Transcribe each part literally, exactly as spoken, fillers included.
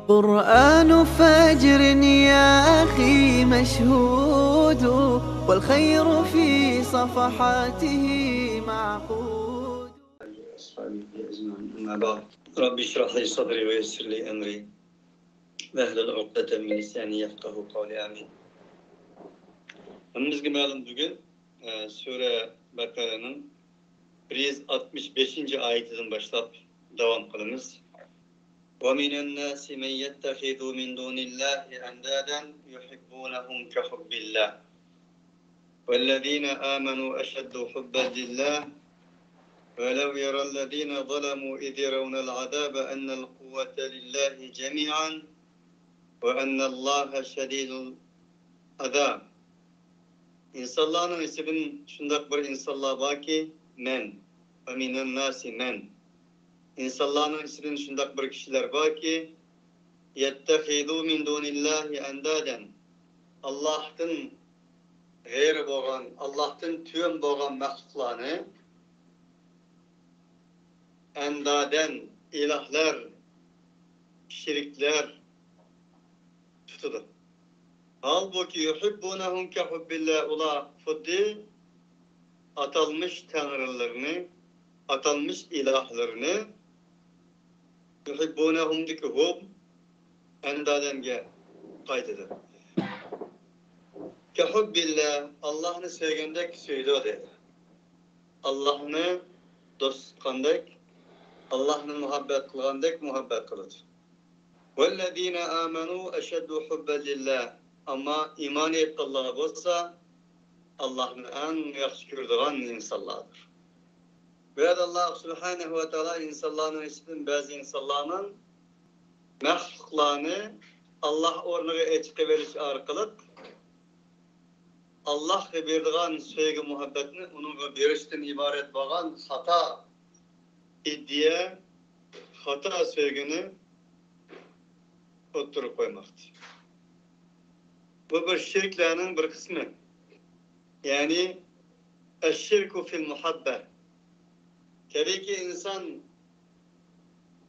قرآن فجر يا أخي مشهود، والخير في صفحاته معقود. أما بعد. رب اشرح لي صدري ويسر لي أمري واحلل عقدة من لساني يفقهوا قولي. آمين. ھەممىمىزگە مەلۇم، بۈگۈن، ئە، سۈرە بەقەرەنىڭ بىر يۈز ئاتمىش بەشىنچى ئايىتىدىن باشلاپ داۋام قىلىمىز. ومن الناس من يتخذ من دون الله أندادا يحبونهم كحب الله والذين آمنوا أشد حبا لله ولو يرى الذين ظلموا إذ يرون العذاب أن القوة لله جميعا وأن الله شديد العذاب. ئىنسانلارنىڭ ئىچىدىن شۇنداق بىر ئىنسانلار باركى، مەن، ومن الناس من. ئىنسانلارنىڭ ئىچىدىن شۇنداق بىر كىشىلەر باركى، يتخذ من دون الله أندادا. ئاللاھتىن غەيرى بولغان، ئاللاھتىن تۆۋەن بولغان مەخلۇقلارنى ئەندادەن، ئىلاھلار، شېرىكلەر تۇتىدۇ. ھالبۇكى، يحبونهم كحب الله، ئۇلار خۇددى ئاتالمىش تەڭرىلىرىنى، ئاتالمىش ئىلاھلىرىنى، يحبونهمدىكى ھۇب ئەندادەنگە قايتىدۇ. كحب الله، ئاللاھنى سۆيگەندەك سۆيىدۇ دەيدۇ. ئاللاھنى دوست تۇتقاندەك، ئاللاھنى مۇھەببەت قىلغاندەك مۇھەببەت قىلىدۇ. والذين آمنوا أشد حبا لله. ئەمما ئىمان ئېيتقانلار بولسا، ئاللاھنى ئەڭ ياخشى كۆرىدىغان ئىنسانلاردۇر. بۇ يەردە ئاللاھ سۇبھانەھۇ ۋە تائالا ئىنسانلارنىڭ ئىچىدىن بەزى ئىنسانلارنىڭ مەخلۇقلارنى ئاللاھ ئورنىغا ئېچىقىۋېلىش ئارقىلىق، ئاللاھقا بېرىدىغان سۆيگۈ مۇھەببەتنى ئۇنىڭغا بېرىشتىن ئىبارەت بولغان خاتا ئىدىيە، خاتا سۆيگۈنى ئوتتۇرىغا قويماقتا. بۇ بىر شىركلەرنىڭ بىر قىسمى. يەنى، الشرك في المحبة. تەبىئىيكى، ئىنسان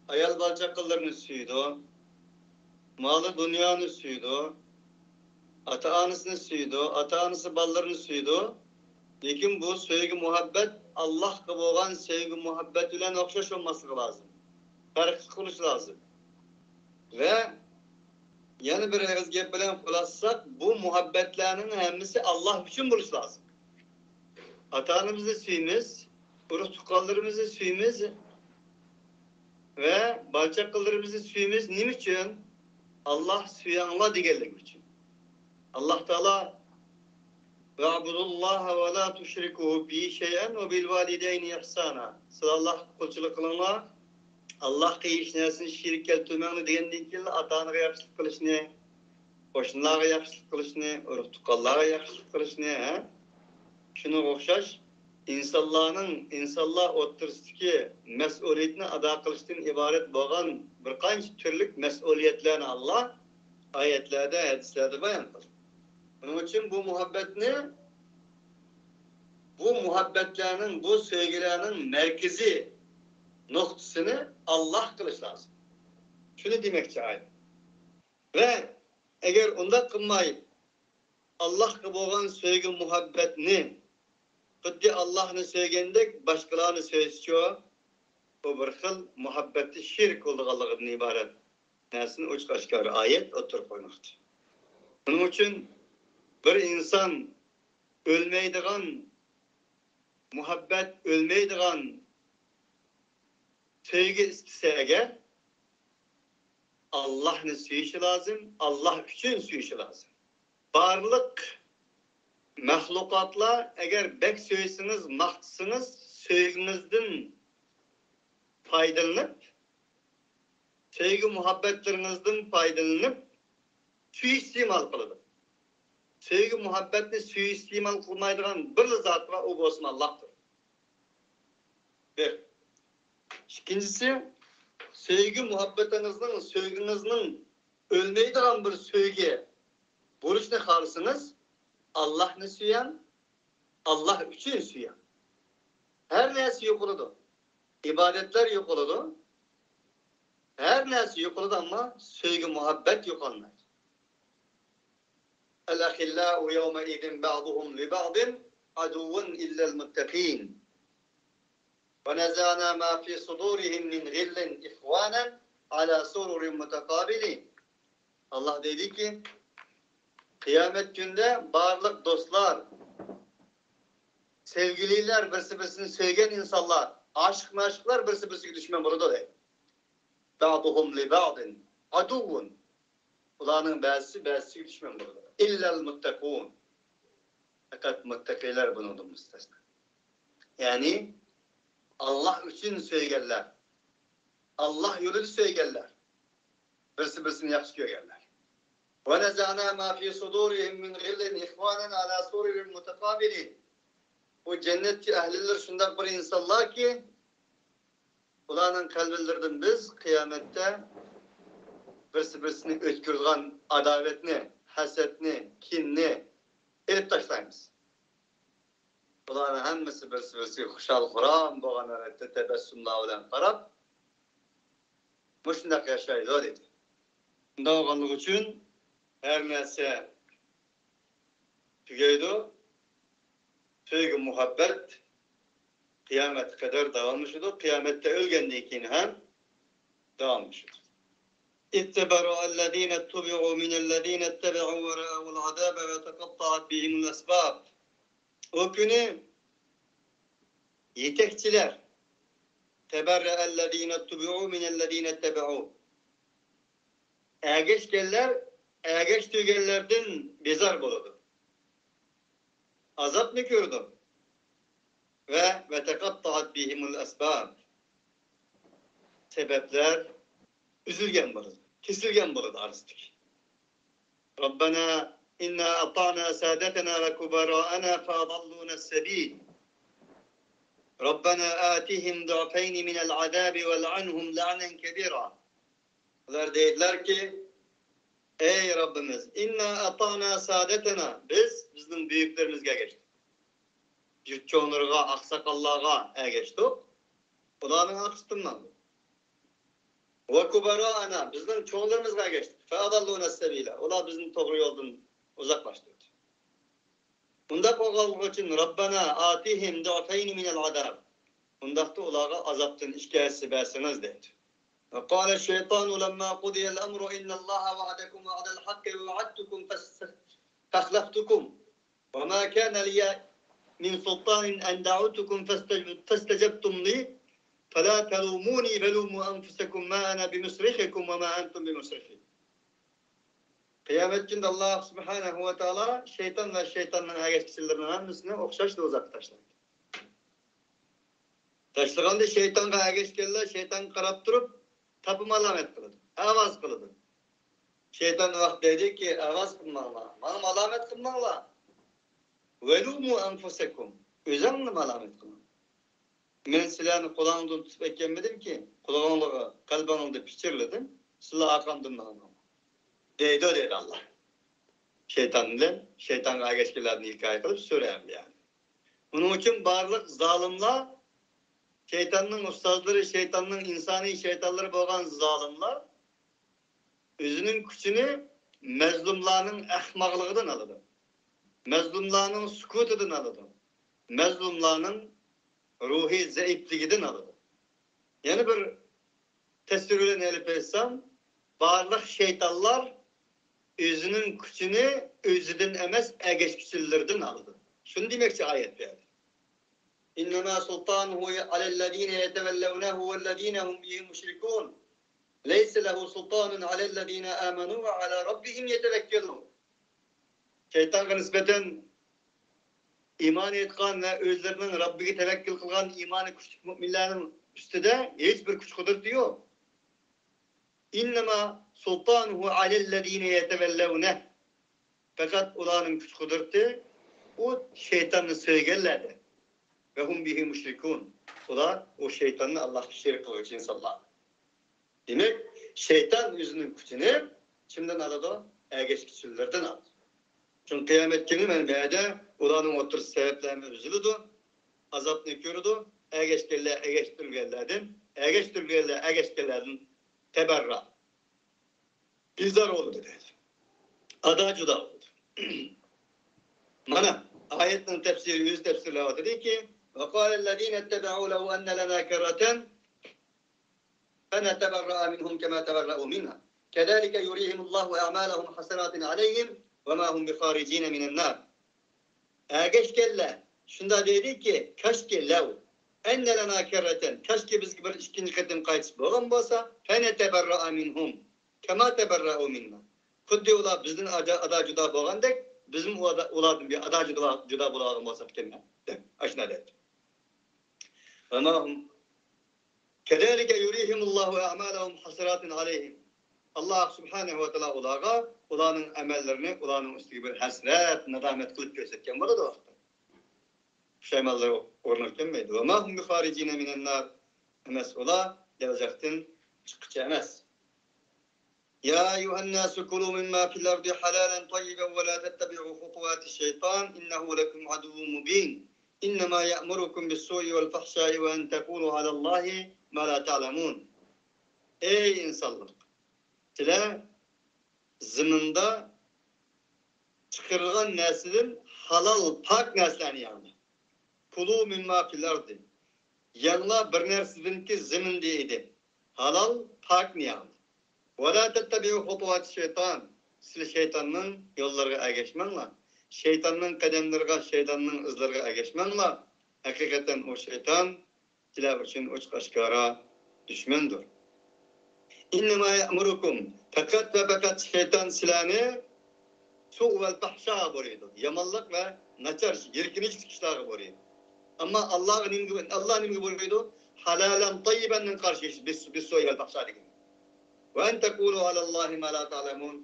ئايال بالا-چاقىلىرىنى سۆيىدۇ، مالى دۇنيانى سۆيىدۇ، ئاتا-ئانىسىنى سۆيىدۇ، ئاتا-ئانىسى بالىلىرىنى سۆيىدۇ. لېكىن بۇ سۆيگۈ مۇھەببەت ئاللاھقا بولغان سۆيگۈ مۇھەببەت بىلەن ئوخشاش بولماسلىقى لازىم. پەرقلىق بولۇشى لازىم. ۋە يەنە بىر ئېغىز گەپ بىلەن خۇلاسىلىساق، بۇ مۇھەببەتلەرنىڭ ھەممىسى ئاللاھ ئۈچۈن بولۇشى لازىم. ئاتا-ئانىمىزنى سۆيىمىز، ئۇرۇق-تۇغقانلىرىمىزنى سۆيىمىز ۋە بالا-چاقىلىرىمىزنى سۆيىمىز. نېمە ئۈچۈن؟ ئاللاھ سۆيۈڭلار دېگەنلىكى ئۈچۈن. ئاللاھ تائالا، «واعبدوا الله ولا تشركوا به شيئا وبالوالدين إحسانا.» سىلەر ئاللاھقا قۇلچىلىق قىلىڭلار، ئاللاھقا ھېچ نەرسىنى شېرىك كەلتۈرمەڭلار دېگەندىن كېيىن، ئاتا-ئانىغا ياخشىلىق قىلىشنى، قوشنىلارغا ياخشىلىق قىلىشنى، ئۇرۇق-تۇغقانلارغا ياخشىلىق قىلىشنى، ھە؟ شۇنىڭغا ئوخشاش، ئىنسانلارنىڭ، ئىنسانلار ئوتتۇرىسىدىكى مەسئۇلىيەتنى ئادا قىلىشتىن ئىبارەت بولغان بىر قانچە تۈرلۈك مەسئۇلىيەتلەرنى ئاللاھ ئايەتلەردە، ھەدىسلەردە بايان قىلدى. شۇنىڭ ئۈچۈن بۇ مۇھەببەتنى، بۇ مۇھەببەتلەرنىڭ، بۇ سۆيگۈلەرنىڭ مەركىزىي نۇقتىسىنى ئاللاھ قىلىش لازىم. شۇنى دېمەكچى ئايەت. ۋە ئەگەر ئۇنداق قىلماي، ئاللاھقا بولغان سۆيگۈ مۇھەببەتنى خۇددى ئاللاھنى سۆيگەندەك باشقىلارنى سۆيسىچۇ، بۇ بىر خىل مۇھەببەتتە شېرىك بولىدىغانلىقىدىن ئىبارەت نەرسىنى ئوچۇق-ئاشكارا ئايەت ئوتتۇرىغا قويماقتا. شۇنىڭ ئۈچۈن بىر ئىنسان ئۆلمەيدىغان مۇھەببەت، ئۆلمەيدىغان سۆيگۈ ئىستىسە ئەگەر، ئاللاھنى سۆيۈشى لازىم، ئاللاھ ئۈچۈن سۆيۈشى لازىم. بارلىق مەخلۇقاتلار ئەگەر بەك سۆيسىڭىز، ماختىسىڭىز، سۆيگۈڭىزدىن پايدىلىنىپ، سۆيگۈ مۇھەببەتلىرىڭىزدىن پايدىلىنىپ، سۇيىئىستېمال قىلىدۇ. سۆيگۈ مۇھەببەتنى سۇيىئىستېمال قىلمايدىغان بىرلا زات بار، ئۇ بولسىمۇ ئاللاھتۇر. بىر. ئىككىنچىسى، سۆيگۈ مۇھەببىتىڭىزنىڭ، سۆيگۈڭىزنىڭ ئۆلمەيدىغان بىر سۆيگۈ بولۇشنى خالىسىڭىز، ئاللاھنى سۆيۈڭ، ئاللاھ ئۈچۈن سۆيۈڭ. ھەر نەرسە يوقىلىدۇ. ئىبادەتلەر يوقىلىدۇ. ھەر نەرسە يوقىلىدۇ، ئەمما سۆيگۈ، مۇھەببەت يوقالمايدۇ. الأخلاء يومئذ بعضهم لبعض عدو إلا المتقين. ونزعنا ما في صدورهم من غل إخوانا على سرر متقابلين. ئاللا دەيدىكى، قىيامەت كۈنىدە بارلىق دوستلار، سەۋگىلىلەر، بىرسى بىرسىنى سۆيگەن ئىنسانلار، ئاشىق مەشۇقلار بىرسى بىرسىگە دۈشمەن بولىدۇ دەيدۇ. بعضهم لبعض عدو. ئۇلارنىڭ بەزىسى بەزىسىگە دۈشمەن بولىدۇ. إلا المتقون. پەقەت مۇتتەقىلەر بۇنىڭدىن مۇستەسنا. يەنى، ئاللا ئۈچۈن سۆيگەنلەر، ئاللا يولىدا سۆيگەنلەر، بىرسى بىرسىنى ياخشى كۆرگەنلەر. ونزعنا ما في صدورهم من غل إخوانا على سرر متقابلين. بۇ جەننەتكە ئەھلىلەر شۇنداق بىر ئىنسانلاركى، ئۇلارنىڭ قەلبلىرىدىن بىز قىيامەتتە بىرسى بىرسىنى ئۆچ كۆرىدىغان ئاداۋەتنى، ھەسەتنى، كىننى ئېلىپ تاشلايمىز. بۇلارنىڭ ھەممىسى بىرسى بىرسىگە خۇشال-خۇرام بولغان ھالەتتە تەبەسسۇملار بىلەن قاراپ، مۇشۇنداق ياشايدۇ دېدى. شۇنداق بولغانلىقى ئۈچۈن ھەر نەرسە تۈگەيدۇ. سۆيگۈ، مۇھەببەت قىيامەتكە قەدەر داۋاملىشىدۇ. قىيامەتتە ئۆلگەندىن كېيىن ھەم داۋاملىشىدۇ. إذ تبرأ الذين اتبعوا من الذين اتبعوا ورأوا العذاب وتقطعت بهم الأسباب. ئۇ كۈنى يېتەكچىلەر، تبرأ الذين اتبعوا من الذين اتبعوا، ئەگەشكەنلەر ئەگەشتۈرگەنلەردىن بىزار بولىدۇ. ئازابنى كۆرىدۇ. ۋە وتقطعت بهم الأسباب. سەۋەبلەر ئۈزۈلگەن بولىدۇ، كېسىلگەن بولىدۇ ئارىسىدىكى. ربنا إنا أطعنا سادتنا وكبراءنا فأضلونا السبيل. ربنا آتهم ضعفين من العذاب والعنهم لعنا كبيرا. ئۇلار دەيدىلەركى، ئەي رەببىمىز، إنا أطعنا سادتنا، بىز بىزنىڭ بۈيۈكلىرىمىزگە ئەگەشتۇق. يۇرت چوڭلىرىغا، ئاقساقاللارغا ئەگەشتۇق. ئۇلارنىڭ ئارقىسىدىن ماڭدۇق. وكبراءنا، بىزنىڭ چوڭلىرىمىزغا ئەگەشتۇق. فأضلونا السبيل، ئۇلار بىزنى توغرا يولدىن ئۇزاقلاشتۇردى. بۇنداق بولغانلىقى ئۈچۈن ربنا آتهم ضعفين من العذاب. بۇنداقتا ئۇلارغا ئازابتىن ئىككى ھەسسە بەرسىڭىز دەيدۇ. وقال الشيطان لما قضي الأمر إن الله وعدكم وعد الحق ووعدتكم فاخلفتكم وما كان لي من سلطان أن دعوتكم فاستجبتم لي فلا تلوموني ولوموا أنفسكم ما أنا بمصرخكم وما أنتم بمصرخي. قىيامەت كۈنىدە ئاللا سۇبھانەھۇ ۋە تائالا شەيتان ۋە شەيتاننىڭ ئەگەشكۈچىلىرىنىڭ ھەممىسىنى ئوخشاش دوزاخقا تاشلايدۇ. تاشلىغاندا شەيتانغا ئەگەشكەنلەر شەيتانغا قاراپ تۇرۇپ تاپا مالامەت قىلىدۇ، ئاۋاز قىلىدۇ. شەيتان ۋاقىت دەيدۇكى، ئاۋاز قىلماڭلار، ماڭا مالامەت قىلماڭلار. ولوموا أنفسكم، ئۆزۈڭلارنى مالامەت قىلىڭ. مەن سىلەرنى قولۇڭدىن تۇتۇپ ئەكەلمىدىمكى، قۇلىقىڭلارغا، قەلبىڭلاردا پىچىرلىدىم، سىلەر ئارقامدىن ماڭدىڭلار. دەيدۇ، دەيدۇ ئاللا. شەيتان بىلەن شەيتانغا ئەگەشكەنلەردىن ھېكايە قىلىپ سۈرە ئەمدى يەنى. ئۇنىڭ ئۈچۈن بارلىق زالىملار، شەيتاننىڭ ئۇستازلىرى، شەيتاننىڭ ئىنسانىي شەيتانلىرى بولغان زالىملار ئۆزىنىڭ كۈچىنى مەزلۇملارنىڭ ئەخمەقلىقىدىن ئالىدۇ. مەزلۇملارنىڭ سۈكۈتىدىن ئالىدۇ. مەزلۇملارنىڭ روھىي زەئىپلىكىدىن ئالىدۇ. يەنە بىر تەسۋىر بىلەن ئېلىپ ئېيتسام، بارلىق شەيتانلار ئۆزىنىڭ كۈچىنى ئۆزىدىن ئەمەس، ئەگەشكۈچىلىرىدىن ئالىدۇ. شۇنى دېمەكچى ئايەت بۇ يەردە. إنما سلطانه على الذين يتولونه والذين هم به مشركون. ليس له سلطان على الذين آمنوا وعلى ربهم يتوكلون. شەيتانغا نىسبەتەن ئىمان ئېيتقان ۋە ئۆزلىرىنىڭ رەببىگە تەۋەككۈل قىلغان ئىمانى كۈچلۈك مۇئمىنلارنىڭ ئۈستىدە ھېچ بىر كۈچ قۇدرىتى يوق. إنما سلطانه على الذين يتولونه. پەقەت ئۇلارنىڭ كۈچ قۇدرىتى ئۇ شەيتاننى سۆيگەنلەردە. وهم به مشركون. ئۇلار ئۇ شەيتاننى ئاللاغا شېرىك قىلغۇچى ئىنسانلار. دېمەك، شەيتان ئۆزىنىڭ كۈچىنى كىمدىن ئالىدۇ؟ ئەگەشكۈچىلىرىدىن ئالىدۇ. چۈنكى قىيامەت كۈنى مانا بۇ يەردە ئۇلارنىڭ ئوتتۇرىسىدا سەۋەبلەرمۇ ئۈزۈلىدۇ، ئازابنى كۆرىدۇ. ئەگەشكەنلەر ئەگەشتۈرگەنلەردىن، ئەگەشتۈرگەنلەر ئەگەشكەنلەردىن تبرأ. بىزار بولدى دەيدۇ. ئادا جۇدا بولدى. مانا ئايەتنىڭ تەپسىرى ئۆزى تەپسىرلەۋاتىدۇكى، وقال الذين اتبعوا لو أن لنا كرة فنتبرأ منهم كما تبرأوا منا كذلك يريهم الله أعمالهم حسرات عليهم وما هم بخارجين من النار. ئەگەشكەنلەر شۇنداق دەيدۇكى، كاشكى لەۋ ئەننە لەنا كەررەتەن، كاشكى بىزگە بىر ئىككىنچى قېتىم قايتىش بولغان بولسا، فنتبرأ منهم كما تبرأوا منا. خۇددى ئۇلار بىزدىن ئادا جۇدا بولغاندەك، بىزمۇ ئۇلاردىن بىر ئادا جۇدا بولغان بولساق ئىكەن دەپ ئاشۇنداق دەيدۇ. وما هم كذلك يريهم الله أعمالهم حسرات عليهم. ئاللا سۇبھانەھۇ ۋە تائالا ئۇلارغا ئۇلارنىڭ ئەمەللىرىنى ئۇلارنىڭ ئۈستىگە بىر ھەسرەت، نادامەت قىلىپ كۆرسەتكەن بولىدۇ. پۇشايمانلىرى ئورنىغا كەلمەيدۇ. وما هم بخارجين من النار. ئەمەس، ئۇلار دوزاختىن چىققۇچى ئەمەس. يا أيها الناس كلوا مما في الأرض حلالا طيبا ولا تتبعوا خطوات الشيطان إنه لكم عدو مبين. إنما يأمركم بالسوء والفحشاء وأن تقولوا على الله ما لا تعلمون. ئەي ئىنسانلار، سىلەر زېمىندا چىقىرىلغان نەرسىدىن ھالال، پاك نەرسىلەرنى يەڭلار. كلوا مما في الأرض. يەڭلار بىر نەرسىدىنكى زېمىندا ئىدى. ھالال، پاكنى يەڭلار. ولا تتبعوا خطوات الشيطان. سىلەر شەيتاننىڭ يوللىرىغا ئەگەشمەڭلار. شەيتاننىڭ قەدەملىرىغا، شەيتاننىڭ ئىزلىرىغا ئەگەشمەڭلار. ھەقىقەتەن ئۇ شەيتان سىلەر ئۈچۈن ئوچۇق ئاشكارا دۈشمەندۇر. إنما يأمركم، پەقەت ۋە پەقەت شەيتان سىلەرنى سوء ۋەل پەھشاغا بۇيرۇيدۇ. يامانلىق ۋە ناچار، يىركىنچلىك ئىشلارغا بۇيرۇيدۇ. ئەمما ئاللا نېمىگە، ئاللا نېمىگە بۇيرۇيدۇ؟ ھالالەن تاييىبەننىڭ قارشى ئىش، بىس، بىس سوء ۋەل پەھشا دېگەن. وأن تقولوا على الله ما لا تعلمون.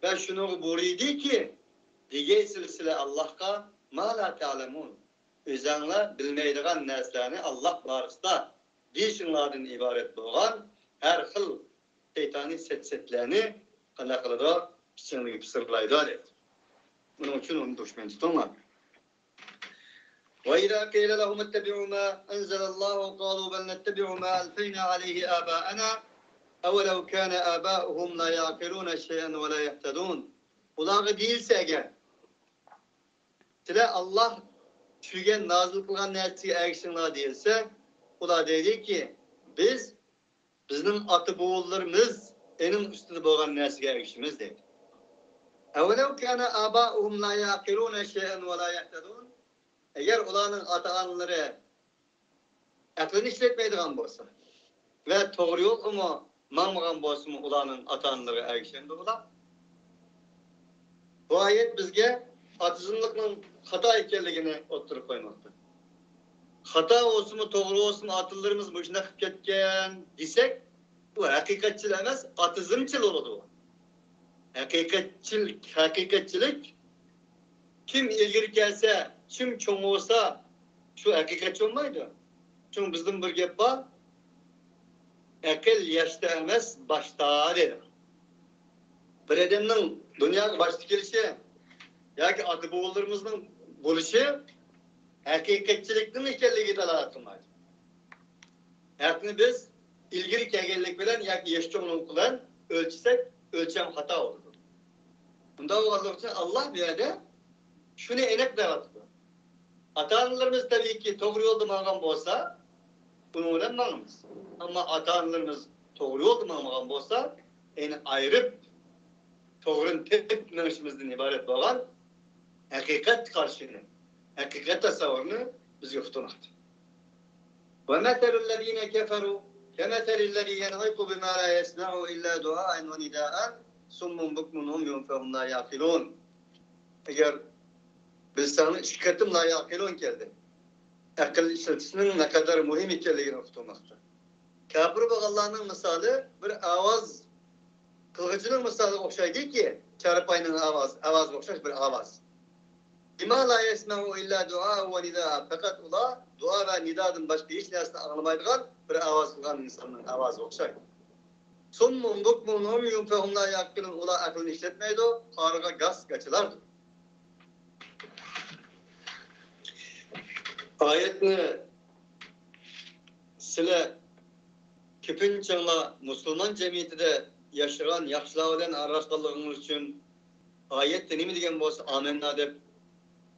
ۋە شۇنىڭغا بۇيرۇيدۇكى، دېگەيسىلەر سىلەر ئاللاغا ما لا تعلمون. ئۆزەڭلار بىلمەيدىغان نەرسىلەرنى ئاللا بارىسىدا دېيىشىڭلاردىن ئىبارەت بولغان ھەر خىل شەيتانىي سەت-سەتلەرنى قانداق قىلىدۇ؟ ئىچىڭلارغا پىچىرلايدۇ، دەيدۇ. ئۇنىڭ ئۈچۈن ئۇنى دۈشمەن تۇتۇڭلار. وإذا قيل لهم اتبعوا ما أنزل الله قالوا بل نتبع ما ألفينا عليه آباءنا أولو كان آباؤهم لا يعقلون شيئا ولا يهتدون. ئۇلارغا دېيىلسە ئەگەر، سىلەر ئاللا چۈشۈرگەن، نازىل قىلغان نەرسىگە ئەگىشىڭلار دېيىلسە، ئۇلار دەيدۇكى، بىز بىزنىڭ ئاتا-بوۋىلىرىمىز ئېنىڭ ئۈستىدە بولغان نەرسىگە ئەگىشىمىز، دەيدۇ. أولو كان آباؤهم لا يعقلون شيئا ولا يهتدون. ئەگەر ئۇلارنىڭ ئاتا-ئانىلىرى ئەقلىنى ئىشلەتمەيدىغان بولسا ۋە توغرا يولغىمۇ ماڭمىغان بولسىمۇ، ئۇلارنىڭ ئاتا-ئانىلىرىغا ئەگىشەمدۇ ئۇلار؟ بۇ ئايەت بىزگە ئاتىزملىقنىڭ خاتا ئىكەنلىكىنى ئوتتۇرىغا قويماقتا. خاتا بولسىمۇ، توغرا بولسىمۇ، ئاتىلىرىمىز مۇشۇنداق قىلىپ كەتكەن دېسەك، بۇ ھەقىقەتچىل ئەمەس، ئاتىزمچىل بولىدۇ. ھەقىقەتچىل-، ھەقىقەتچىلىك كىم ئىلگىرى كەلسە، كىم چوڭ بولسا، شۇ ھەقىقەتچى بولمايدۇ. چۈنكى بىزدىن بىر گەپ بار، ئەقىل ياشتا ئەمەس، باشتا، دەيدۇ. بىر ئادەمنىڭ دۇنياغا باشتا كېلىشى ياكى ئاتا-بوۋىلىرىمىزنىڭ بولۇشى ھەقىقەتچىلىكنىڭ ئىكەنلىكىگە دالالەت قىلمايدۇ. ھەقنى بىز ئىلگىرى كەلگەنلىك بىلەن ياكى ياش چوڭلۇق بىلەن ئۆلچىسەك، ئۆلچەم خاتا بولىدۇ. بۇنداق بولغانلىقى ئۈچۈن ئاللا بۇ يەردە شۇنى ئېنىق دەۋاتىدۇ. ئاتا-ئانىلىرىمىز تەبىئىيكى توغرا يولدا ماڭغان بولسا، ئۇنىڭ بىلەن ماڭىمىز. ئەمما ئاتا-ئانىلىرىمىز توغرا يولدا ماڭمىغان بولسا، ئېنى ئايرىپ، توغرىنى تېپىپ مېڭىشىمىزدىن ئىبارەت بولغان ھەقىقەت قارىشىنى، ھەقىقەت تەسەۋۋۇرىنى بىزگە ئۇقتۇرماقتا. ومثل الذين كفروا كمثل الذي ينعق بما لا يسمع إلا دعاء ونداء صم بكم عمي فهم لا يعقلون. ئەگەر بىلسەڭلار، ئىككى قېتىم لا يعقلون كەلدى. ئەقىل ئىشلىتىشنىڭ نەقەدەر مۇھىم ئىكەنلىكىنى ئۇقتۇرماقتا. كاپىر بولغانلارنىڭ مىسالى بىر ئاۋاز قىلغۇچىنىڭ مىسالىغا ئوخشايدۇكى، چارپاينىڭ ئاۋاز، ئاۋازىغا ئوخشاش بىر ئاۋاز. بما لا يسمعوا إلا دعاء ونداء. پەقەت ئۇلار دۇئا ۋە نىدادىن باشقا ھېچ نەرسىنى ئاڭلىمايدىغان بىر ئاۋاز قىلغان ئىنساننىڭ ئاۋازىغا ئوخشايدۇ. صم بكم عمي فهم لا يعقلون. ئۇلار ئەقلىنى ئىشلەتمەيدۇ، قارىغا گاس گاچىلاردۇر. ئايەتنى سىلەر كۆپىنچىڭلار مۇسۇلمان جەمئىيىتىدە ياشىغان ياخشىلار بىلەن ئارىلاشقانلىقىڭىز ئۈچۈن ئايەتتە نېمە دېگەن بولسا، ئامەننا دەپ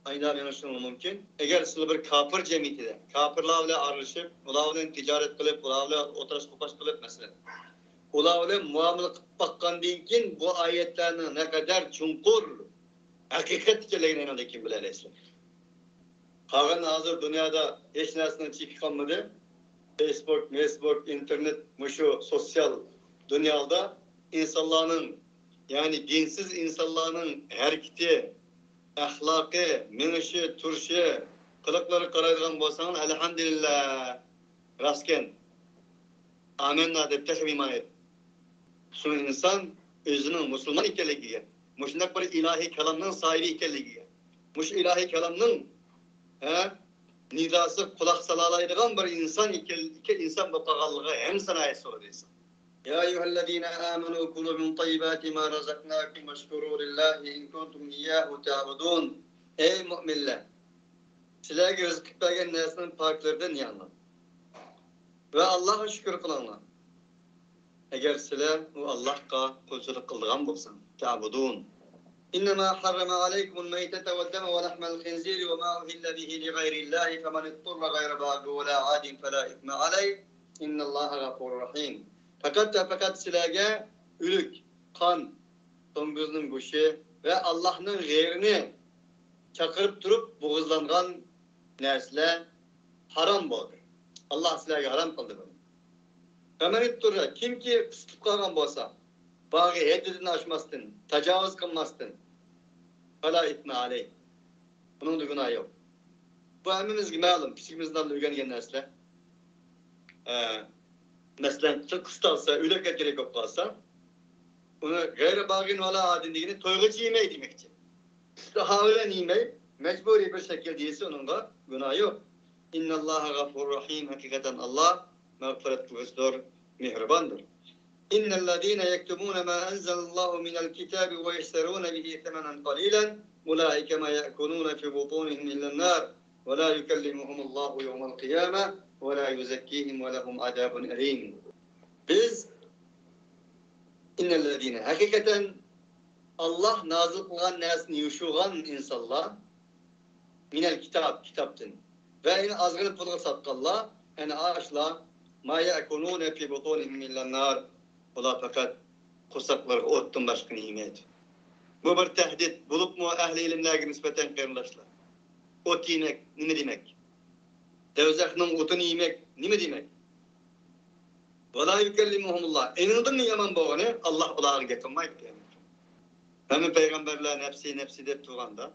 ئايلاپ مېڭىشىڭلار مۇمكىن. ئەگەر سىلەر بىر كاپىر جەمئىيىتىدە، كاپىرلار بىلەن ئارىلىشىپ، ئۇلار بىلەن تىجارەت قىلىپ، ئۇلار بىلەن ئوتتۇراشقا توقاش قىلىپ، مەسىلەن، ئۇلار بىلەن مۇئامىلە قىلىپ باققاندىن كېيىن، بۇ ئايەتلەرنىڭ نەقەدەر چوڭقۇر ھەقىقەت ئىكەنلىكىنى ئېنىڭدىن كېيىن بىلەلەيسىلەر. قالغان ھازىر دۇنيادا ھېچ نەرسىنىڭ چېكى قالمىدى. فېيسبۇك، مېيسبۇك، ئىنتېرنېت، مۇشۇ سوتسىيال دۇنيادا ئىنسانلارنىڭ، يەنى دىنسىز ئىنسانلارنىڭ ھەرىكىتى، ئەخلاقى، مېڭىشى، تۇرۇشى، قىلىقلىرىغا قارايدىغان بولساڭلار، ئەلھەمدۇلىللا، راستكەن، ئامەننا دەپ تېخىمۇ ئىمان ئېيتىدۇ. شۇ ئىنسان ئۆزىنىڭ مۇسۇلمان ئىكەنلىكىگە، مۇشۇنداق بىر ئىلاھىي كالامنىڭ ساھىبى ئىكەنلىكىگە، مۇشۇ ئىلاھىي كالامنىڭ، ھە، نىداسىغا قۇلاق سالالايدىغان بىر ئىنسان ئىكەن، ئىكەن، ئىنسان بولۇپ قالغانلىقىغا ھەممىسى ئايەت سورىدى ئىنسان. يا أيها الذين آمنوا كلوا من طيبات ما رزقناكم واشكروا لله إن كنتم إياه تعبدون. ئەي مۆمىنلەر، سىلەرگە رىزىق بەرگەن نەرسىنىڭ پاكلىرىدىن يەڭلار ۋە ئاللاھقا شۈكۈر قىلىڭلار. ئەگەر سىلەر ئۇ ئاللاھقا قۇلچىلىق قىلىدىغان بولساڭ، تعبدون. إنما حرم عليكم الميتة والدم ولحم الخنزير وما أهل به لغير الله فمن اضطر غير باغ ولا عاد فلا إثم عليه إن الله غفور رحيم. پەقەت ۋە پەقەت سىلەرگە ئۆلۈك، قان، توڭگۇزنىڭ گۆشى ۋە ئاللاھنىڭ غەيرىنى چاقىرىپ تۇرۇپ بوغۇزلانغان نەرسىلەر ھارام بولدى. ئاللاھ سىلەرگە ھارام قىلدى بۇنى. فمن اضطر، كىمكى قىستىلىپ قالغان بولسا، باغى ھەددىدىن ئاشماستىن، تاجاۋۇز قىلماستىن، فلا إثم عليه، ئۇنىڭدا گۇناھ يوق. بۇ ھەممىمىزگە مەلۇم، كىچىكىمىزدىن ئۆگەنگەن نەرسىلەر. ئە، مەسىلەن، قىستالسا، ئۆلۈپ كەتكۈدەك بولۇپ قالسا، ئۇنى غەيرى باغىن ۋەلا ئادىن دېگىنى تويغىچە يېمەي دېمەكچى. ئىستىھا بىلەن يېمەي، مەجبۇرىي بىر شەكىلدە يېسە ئۇنىڭغا گۇناھ يوق. إن الله غفور رحيم، ھەقىقەتەن ئاللاھ مەغپىرەت قىلغۇچىدۇر، مېھرىباندۇر. إن الذين يكتمون ما أنزل الله من الكتاب ويشترون به ثمنا قليلا أولئك ما يأكلون في بطونهم إلا النار ولا يكلمهم الله يوم القيامة ولا يزكيهم ولهم عذاب أليم. بىز، إن الذين، ھەقىقەتەن ئاللاھ نازىل قىلغان نەرسىنى يوشۇرغان ئىنسانلار، مىنەل كىتاب، كىتابتىن، ۋە يەنە ئازغىنە پۇلغا ساتقانلار، يەنى ئاشۇلار، ما يەكۇلۇنە فى بۇتۇنىھىم ئىللەن نار، ئۇلار پەقەت قورساقلىرىغا ئوتتىن باشقىنى يېمەيدۇ. بۇ بىر تەھدىت، بولۇپمۇ ئەھلى ئىلىملەرگە نىسبەتەن قېرىنداشلار، ئوت يېمەك نېمە دېمەك؟ دوزاخنىڭ ئوتىنى يېمەك نېمە دېمەك؟ ۋەلا يۇكەللىمۇھۇمۇللاھ. ئېنىڭدىنمۇ يامان بولغىنى، ئاللاھ ئۇلارغا گەپ قىلمايدىكەن. ھەممە پەيغەمبەرلەر نەپسى، نەپسى دەپ تۇرغاندا،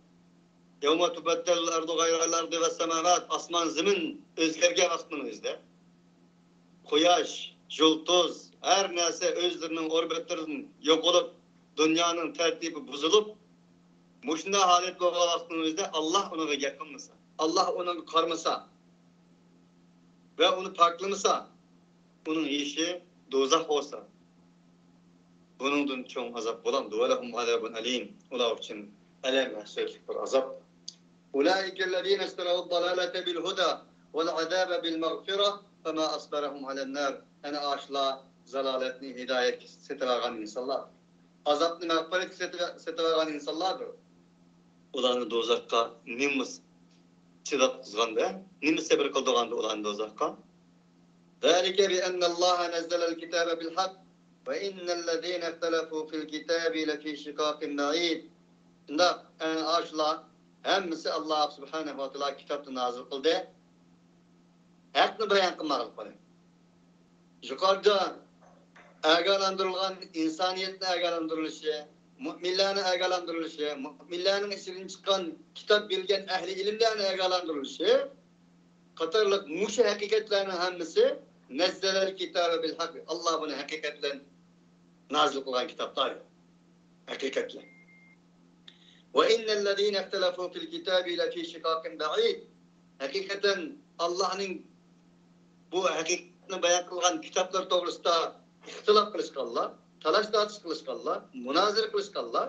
يەۋمە تۇبەددەلۇل ئەرزۇ غەيرەل ئەرزى ۋەسسەماۋات، ئاسمان زېمىن ئۆزگەرگەن ۋاقىتنىڭ ئۆزىدە، قۇياش، يۇلتۇز، ھەر نەرسە ئۆزلىرىنىڭ ئوربىتىدىن يوقىلىپ، دۇنيانىڭ تەرتىپى بۇزۇلۇپ، مۇشۇنداق ھالەت بولغان ۋاقىتنىڭ ئۆزىدە ئاللاھ ئۇنىڭغا گەپ قىلمىسا، ئاللاھ ئۇنىڭغا قارىمىسا، ۋە ئۇنى پاكلىمىسا، ئۇنىڭ يېشى دوزاخ بولسا، بۇنىڭدىن چوڭ ئازاب بولامدۇ؟ ۋەلەھۇم ئازابۇن ئەلىم. ئۇلار ئۈچۈن ئەلەم ھەسرەتلىك بىر ئازاب. ئۇلائىكەللەزىنە ئىشتەرەۋۇد دالالەتە بىل ھۇدا ۋەل ئازابە بىل مەغفىرە فەما ئەسبەرەھۇم ئەلەن نار. ئەنە ئاشۇلار زالالەتنى ھىدايەتكە سېتىۋالغان ئىنسانلار. ئازابنى مەغپىرەتكە سېتىۋ-، سېتىۋالغان ئىنسانلاردۇر. ئۇلارنى دوزاخقا نېمە چىداتقۇزغاندا، نېمە سەۋر قىلدۇرغاندا ئۇلارنى دوزاخقا؟ ذلك بأن الله نزل الكتاب بالحق وإن الذين اختلفوا في الكتاب لفي شقاق بعيد. شۇنداق، ئەنە ئاشۇلار ھەممىسى ئاللاھ سۇبھانەھۇ ۋە تائالا كىتابنى نازىل قىلدى. ھەقنى بايان قىلماقلىق بىلەن. يۇقىرىدا ئاگاھلاندۇرۇلغان ئىنسانىيەتنى ئاگاھلاندۇرۇلۇشى، مۆمىنلەرنى ئاگاھلاندۇرۇلۇشى، مۆمىنلەرنىڭ ئىچىدىن چىققان كىتاب بىلگەن ئەھلى ئىلىملەرنى ئاگاھلاندۇرۇلۇشى قاتارلىق مۇشۇ ھەقىقەتلەرنىڭ ھەممىسى نەززەلەل كىتابە بىل ھەق، ئاللاھ بۇنى ھەقىقەت بىلەن نازىل قىلغان كىتابلار، ھەقىقەتلەر. ۋە ئىننەللەزىنە ئىختەلەفۇ فىل كىتابى لەفى شىقاقىن بەئىد. ھەقىقەتەن ئاللاھنىڭ بۇ ھەقىقەتنى بايان قىلغان كىتابلار توغرىسىدا ئىختىلاپ قىلىشقانلار، تالاش-تارتىش قىلىشقانلار، مۇنازىرە قىلىشقانلار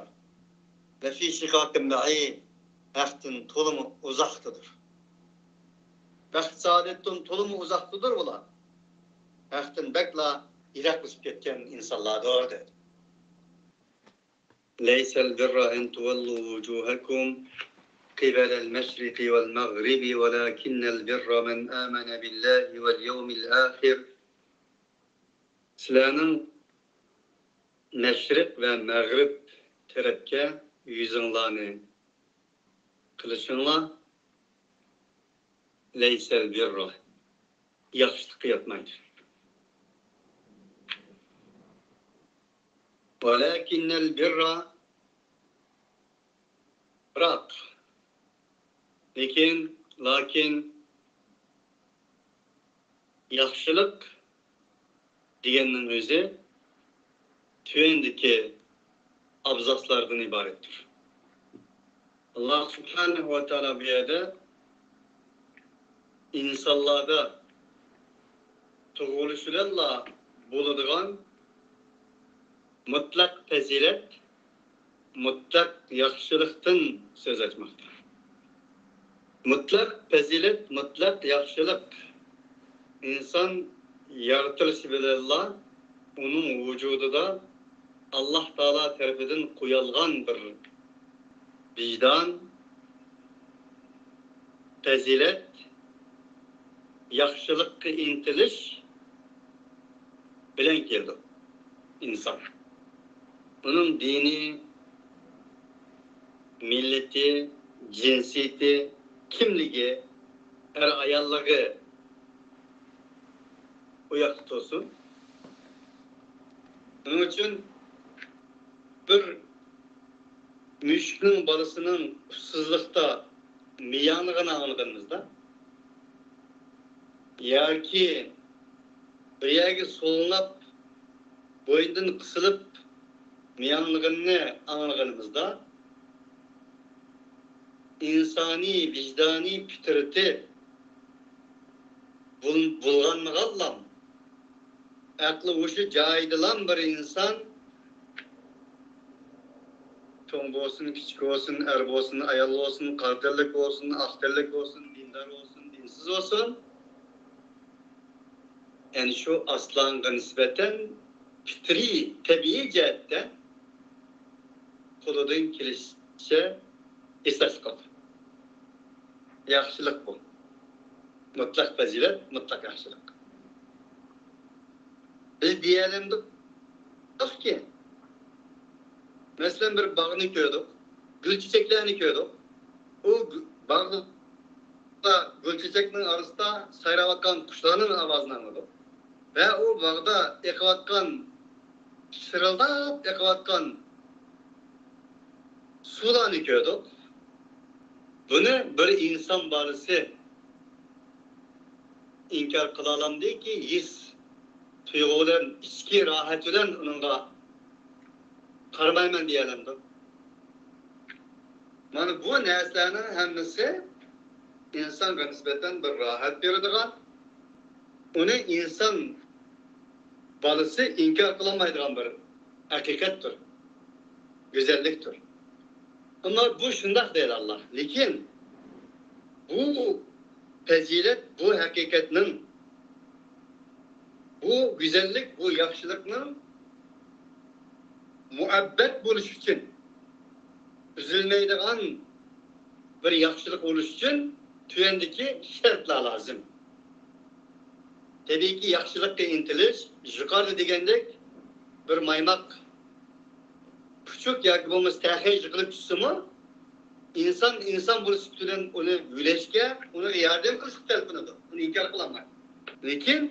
لەفى شىقاقىن بەئىد، ھەقتىن تولىمۇ ئۇزاقتىدۇر. ھەق سائادەتتىن تولىمۇ ئۇزاقتىدۇر بۇلار. ھەقتىن بەكلا يىراقلىشىپ كەتكەن ئىنسانلاردۇر، دەيدۇ. ليس البر أن تولوا وجوهكم قبل المشرق والمغرب ولكن البر من آمن بالله واليوم الآخر. سىلەرنىڭ مەشرىق ۋە مەغرىب تەرەپكە يۈزۈڭلارنى قىلىشىڭلار لەيسەل بىررا، ياخشىلىققا ياتمايدۇ. ۋەلەكىننەل بىررا، بىراق، لېكىن، لاكىن، ياخشىلىق دېگەننىڭ ئۆزى تۆۋەندىكى ئابزاسلاردىن ئىبارەتتۇر. ئاللا سۇبھانەھۇ ۋە تائالا بۇ يەردە ئىنسانلاردا تۇغۇلۇشى بىلەنلا بولىدىغان مۇتلەق پەزىلەت، مۇتلەق ياخشىلىقتىن سۆز ئاچماقتا. مۇتلەق پەزىلەت، مۇتلەق ياخشىلىق ئىنسان يارىتىلىشى بىلەنلا ئۇنىڭ ۋۇجۇدىدا ئاللا تائالا تەرىپىدىن قويۇلغان بىر ۋىجدان، پەزىلەت، ياخشىلىققا ئىنتىلىش بىلەن كېلىدۇ ئىنسان. ئۇنىڭ دىنى، مىللىتى، جىنسىيىتى، كىملىكى، ئەر-ئاياللىقى ئۇ ياقتا تۇرسۇن. شۇنىڭ ئۈچۈن بىر مۈشۈكنىڭ بالىسىنىڭ ئۇسسۇزلۇقتا مىياڭلىغىنى ئاڭلىغىنىمىزدا ياكى بىر يەرگە سولىنىپ، بوينىدىن قىسىلىپ مىياڭلىغىنىنى ئاڭلىغىنىمىزدا، ئىنسانىي، ۋىجدانىي پىترىتى بۇل-، بۇلغانمىغانلام، ئەقلى ھوشى جايىدىلام بىر ئىنسان، چوڭ بولسۇن، كىچىك بولسۇن، ئەر بولسۇن، ئايال بولسۇن، قارا تەنلىك بولسۇن، ئاق تەنلىك بولسۇن، دىندار بولسۇن، دىنسىز بولسۇن، يەنى شۇ ئاسلانغا نىسبەتەن پىترىي، تەبىئىي جەھەتتە قولىدىن كېلىشىچە ئېسىلىك قىلىدۇ. ياخشىلىق بۇ. مۇتلەق پەزىلەت، مۇتلەق ياخشىلىق. بىز دېيەلەمدۇقكى، مەسىلەن، بىر باغنى كۆردۇق، گۈل چېچەكلەرنى كۆردۇق. ئۇ گۈ-، باغدا گۈل چېچەكنىڭ ئارىسىدا سايراۋاتقان قۇشلارنىڭ ئاۋازىنى ئاڭلىدۇق. ۋە ئۇ باغدا ئېقىۋاتقان، شىرىلداپ ئېقىۋاتقان سۇلارنى كۆردۇق. بۇنى بىر ئىنسان بالىسى ئىنكار قىلالامدىكى، ھېس تۇيغۇ بىلەن، ئىچكى راھەت بىلەن ئۇنىڭغا قارىمايمەن دېيەلەمدۇ؟ مانا بۇ نەرسىلەرنىڭ ھەممىسى ئىنسانغا نىسبەتەن بىر راھەت بېرىدىغان، ئۇنى ئىنسان بالىسى ئىنكار قىلالمايدىغان بىر ھەقىقەتتۇر، گۈزەللىكتۇر. ئەمما بۇ شۇنداق دەيدۇ ئاللا. لېكىن بۇ پەزىلەت، بۇ ھەقىقەتنىڭ، بۇ گۈزەللىك، بۇ ياخشىلىقنىڭ مۇئەببەت بولۇش ئۈچۈن، ئۈزۈلمەيدىغان بىر ياخشىلىق بولۇش ئۈچۈن تۆۋەندىكى شەرتلەر لازىم. تەبىئىيكى، ياخشىلىققا ئىنتىلىش، يۇقىرىدا دېگەندەك، بىر مايماق پۇچۇق ياكى بولمىسا تەخەي يىقىلىپ چۈشسىمۇ، ئىنسان ئىنسان بولۇش سۈپىتى بىلەن ئۇنى يۆلەشكە، ئۇنىڭغا ياردەم قىلىشقا تەلپۈنىدۇ. ئۇنى ئىنكار قىلالمايدۇ. لېكىن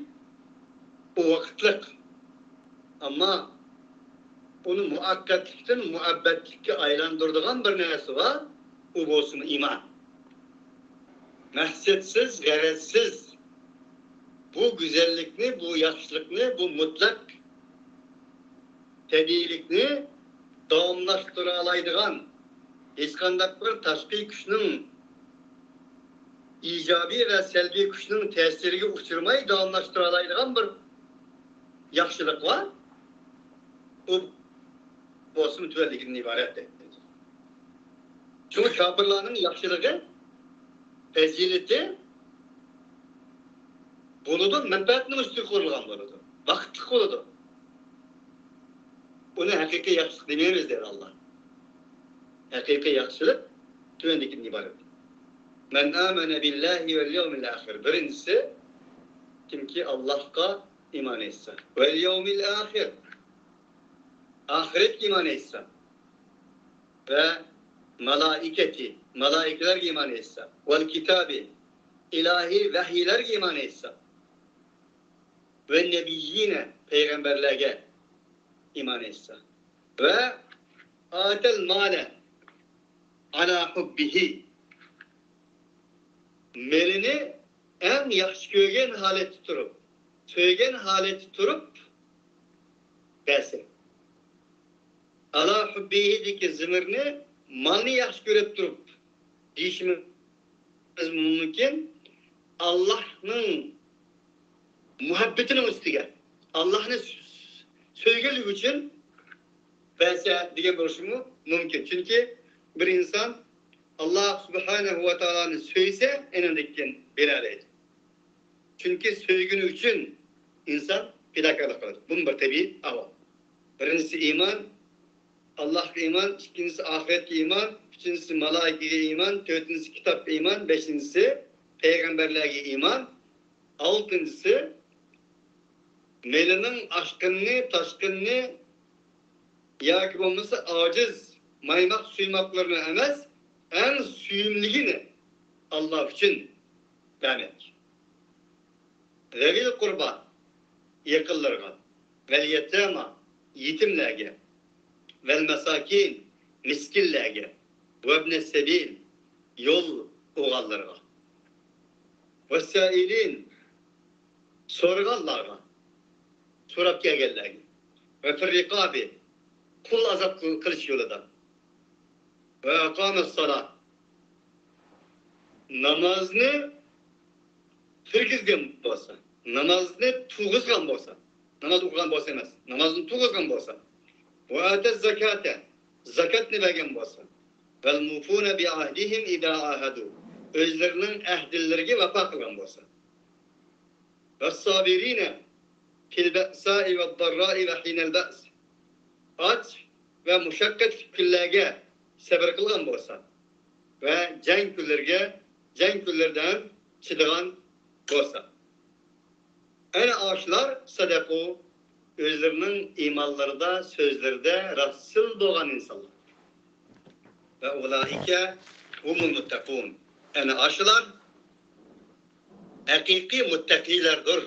ئۇ ۋاقىتلىق. ئەمما ئۇنى مۇئەققەتلىكتىن مۇئەببەتلىككە ئايلاندۇرىدىغان بىر نەرسە بار، ئۇ بولسىمۇ ئىمان. مەقسەتسىز، غەرەزسىز بۇ گۈزەللىكنى، بۇ ياخشىلىقنى، بۇ مۇتلەق تەبىئىيلىكنى داۋاملاشتۇرالايدىغان، ھېچقانداق بىر تاشقى كۈچنىڭ ئىجابىي ۋە سەلبىي كۈچنىڭ تەسىرىگە ئۇچرىماي داۋاملاشتۇرالايدىغان بىر ياخشىلىق بار. ئۇ بولسىمۇ تۆۋەندىكىدىن ئىبارەت دەيدۇ. شۇڭا كاپىرلارنىڭ ياخشىلىقى، پەزىلىتى بولىدۇ، مەنپەئەتنىڭ ئۈستىگە قۇرۇلغان بولىدۇ. ۋاقىتلىق بولىدۇ. ئۇنى ھەقىقىي ياخشىلىق دېمەيمىز، دەيدۇ ئاللا. ھەقىقىي ياخشىلىق تۆۋەندىكىدىن ئىبارەت. مەن ئامەنە بىللاھى ۋەل يەۋمىل ئاخىر. بىرىنچىسى، كىمكى ئاللاھقا ئىمان ئېيتسا. ۋەل يەۋمىل ئاخىر. ئاخىرەتكە ئىمان ئېيتسا. ۋە مالائىكەتى، مالائىكىلەرگە ئىمان ئېيتسا. ۋەل كىتابى، ئىلاھىي ۋەھىيلەرگە ئىمان ئېيتسا. ۋە نەبىييىنە، پەيغەمبەرلەرگە ئىمان ئېيتسا. ۋە ئاتەل مالە ئالا ھۇببىھى. مېلىنى ئەڭ ياخشى كۆرگەن ھالەتتە تۇرۇپ، سۆيگەن ھالەتتە تۇرۇپ بەرسە. ئالا ھۇببىھىدىكى زېمىرنى مالنى ياخشى كۆرۈپ تۇرۇپ دېيىشىمىز مۇمكىن. ئاللاھنىڭ مۇھەببىتىنىڭ ئۈستىگە، ئاللاھنى سۆ-، سۆيگەنلىكى ئۈچۈن بەرسە دېگەن بولۇشىمۇ مۇمكىن. چۈنكى بىر ئىنسان ئاللاھ سۇبھانەھۇ ۋە تائالانى سۆيسە، ئەنە ئاندىن كېيىن بېرەلەيدۇ. چۈنكى سۆيگىنى ئۈچۈن ئىنسان پىداكارلىق قىلىدۇ. بۇمۇ بىر تەبىئىي ئەھۋال. بىرىنچىسى ئىمان، ئاللاھقا ئىمان، ئىككىنچىسى ئاخىرەتكە ئىمان، ئۈچىنچىسى مالائىكىگە ئىمان، تۆتىنچىسى كىتابقا ئىمان، بەشىنچىسى پەيغەمبەرلەرگە ئىمان، ئالتىنچىسى مېلىنىڭ ئاشقىنىنى، تاشقىنىنى ياكى بولمىسا ئاجىز مايماق سۇيماقلىرىنى ئەمەس، ئەڭ سۆيۈملۈكىنى ئاللاھ ئۈچۈن بەرمەك. ذويل قۇربا، يېقىنلىرىغا، ۋەل يەتامە، يېتىملەرگە، ۋەل مەساكىن، مىسكىنلەرگە، ۋەبنەس سەبىل، يول ئوغانلىرىغا، ۋەسسائىلىن، سورىغانلارغا، سوراپ كەلگەنلەرگە، ۋە فىر رىقابى، قۇل ئازاد قىل-، قىلىش يولىدا، ۋە ئەقامەس سالا، نامازنى كىرگۈزگەن بولسا، نامازنى تۇرغۇزغان بولسا، ناماز ئوقۇغان بولسا ئەمەس، نامازنى تۇرغۇزغان بولسا، ۋە ئاتەز زاكاتە، زاكاتنى بەرگەن بولسا، ۋەل مۇفۇنە بىئەھدىھىم ئىزا ئاھەدۇ، ئۆزلىرىنىڭ ئەھدىلىرىگە ۋاپا قىلغان بولسا، ۋەسسابىرىنە فىل بەئسائى ۋەدداررائى ۋە ھىنەل بەئس، ئاچ ۋە مۇشەققەتلىك كۈنلەرگە سەبرى قىلغان بولسا ۋە جەڭ كۈنلىرىگە، جەڭ كۈنلىرىدە چىدىغان بولسا. ئەنە ئاشۇلار سەدەقۇ، ئۆزلىرىنىڭ ئىمانلىرىدا، سۆزلىرىدە راستچىل بولغان ئىنسانلار. ۋە ئۇلائىكە ھۇمۇل مۇتتەقۇن. ئەنە ئاشۇلار ھەقىقىي مۇتتەقىيلەردۇر.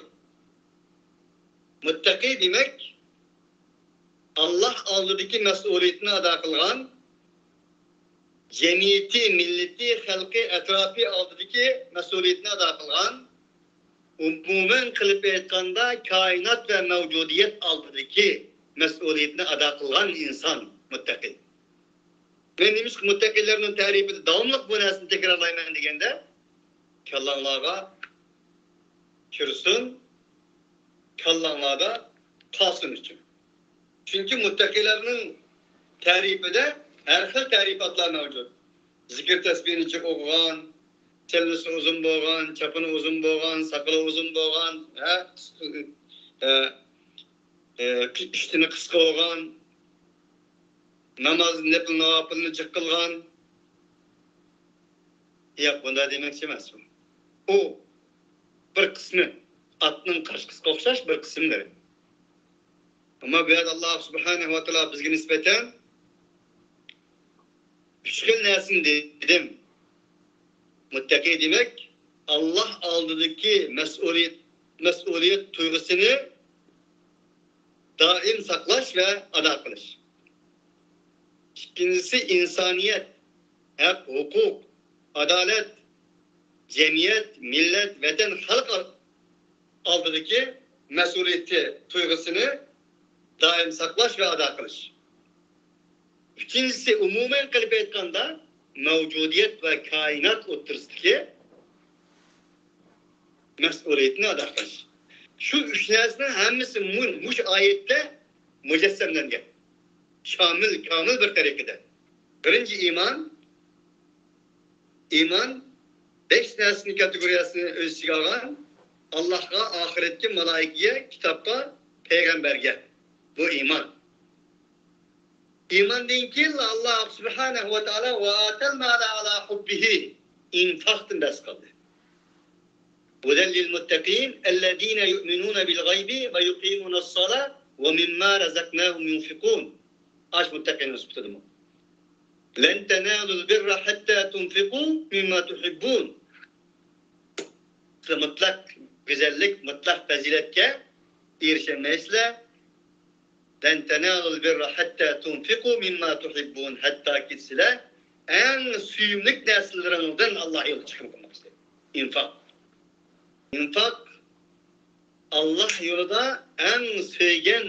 مۇتتەقىي دېمەك، ئاللاھ ئالدىدىكى مەسئۇلىيىتىنى ئادا قىلغان، جەمئىيىتى، مىللىتى، خەلقى، ئەتراپى ئالدىدىكى مەسئۇلىيىتىنى ئادا قىلغان، ئومۇمەن قىلىپ ئېيتقاندا، كائىنات ۋە مەۋجۇدىيەت ئالدىدىكى مەسئۇلىيىتىنى ئادا قىلغان ئىنسان مۇتتەقىي. مەن نېمىشقا مۇتتەقىيلەرنىڭ تەرىپىدە داۋاملىق بۇ نەرسىنى تەكرارلايمەن دېگەندە، كاللاڭلارغا كىرسۇن، كاللاڭلاردا قالسۇن ئۈچۈن. چۈنكى مۇتتەقىيلەرنىڭ تەرىپىدە ھەر خىل تەرىپاتلار مەۋجۇت. زىكىر تەسبىھىنى جىق ئوقۇغان، چەللىسى ئۇزۇن بولغان، چاپىنى ئۇزۇن بولغان، ساقىلى ئۇزۇن بولغان، ھە، ئە، ئە، ئۈستىنى قىسقا بولغان، ناماز، نەپىل ناۋاپىلنى جىق قىلغان. ياق، بۇنداق دېمەكچى ئەمەس ئۇ. ئۇ بىر قىسمى، ئاتنىڭ قارچىقىسىغا ئوخشاش بىر قىسىملىرى. ئەمما بۇ يەردە ئاللاھ سۇبھانەھۇ ۋە تائالا بىزگە نىسبەتەن ئۈچ خىل نەرسىنى دېدىم. مۇتتەقى دېمەك، ئاللاھ ئالدىدىكى مەسئۇلىيەت، مەسئۇلىيەت تۇيغۇسىنى دائىم ساقلاش ۋە ئادا قىلىش. ئىككىنچىسى، ئىنسانىيەت، ھەق، ھوقۇق، ئادالەت، جەمئىيەت، مىللەت، ۋەتەن، خەلق ئالدىدىكى مەسئۇلىيىتى تۇيغۇسىنى دائىم ساقلاش ۋە ئادا قىلىش. ئۈچىنچىسى، ئومۇمەن قىلىپ ئېيتقاندا، مەۋجۇدىيەت ۋە كائىنات ئوتتۇرىسىدىكى مەسئۇلىيەتنى ئادا قىلىش. شۇ ئۈچ نەرسىنىڭ ھەممىسى مۇ-، مۇشۇ ئايەتتە مۇجەسسەملەنگەن. شامىل، كامىل بىر تەرىقىدە. بىرىنچى، ئىمان. ئىمان بەش نەرسىنىڭ كاتېگورىيەسىنى ئۆز ئىچىگە ئالغان. ئاللاھقا، ئاخىرەتكە، مالائىكىگە، كىتابقا، پەيغەمبەرگە. بۇ ئىمان. ئىماندىن كېيىن ئاللاھ سۇبھانەھۇ ۋە تائالا «وآتى المال على حبه» ئىنفاقتىن بەھس قىلدى. «هدى للمتقين الذين يؤمنون بالغيب ويقيمون الصلاة ومما رزقناهم ينفقون». ئاش مۇتتەقىننىڭ سۈپىتىدىمۇ. «لن تنالوا البر حتى تنفقوا مما تحبون». سىلەر مۇتلەق گۈزەللىك، مۇتلەق پەزىلەتكە ئېرىشەلمەيسىلەر. «لن تنالوا البر حتى تنفقوا مما تحبون». ھەتتاكى سىلەر ئەڭ سۆيۈملۈك نەرسىلىرىڭدىن ئاللاھ يولىدا چىقىم قىلماقچى. ئىنفاق. ئىنفاق ئاللاھ يولىدا ئەڭ سۆيگەن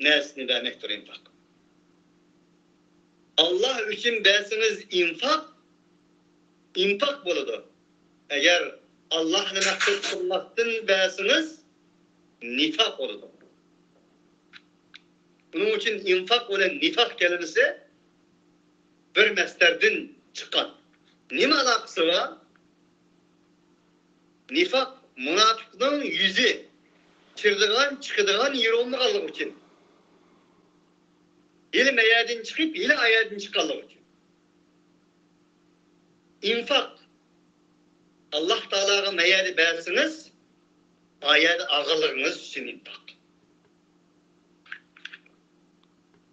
نەرسىنى بەرمەكتۇر ئىنفاق. ئاللاھ ئۈچۈن بەرسىڭىز ئىنفاق، ئىنفاق بولىدۇ. ئەگەر ئاللاھنى مەقسەت قىلماستىن بەرسىڭىز، نىفاق بولىدۇ. بۇنىڭ ئۈچۈن ئىنفاق بىلەن نىفاق كەلىمىسى بىر مەسدەردىن چىققان. نېمە ئالاقىسى بار؟ نىفاق مۇناپىقنىڭ يۈزى كىرىدىغان، چىقىدىغان يېرى بولمىغانلىقى ئۈچۈن. ھېلى مەيەردىن چىقىپ، ھېلى ئايەردىن چىققانلىقى ئۈچۈن. ئىنفاق. ئاللاھ تائالاغا مەيەردە بەرسىڭىز، ئايەردە ئالغانلىقىڭىز ئۈچۈن ئىنفاق.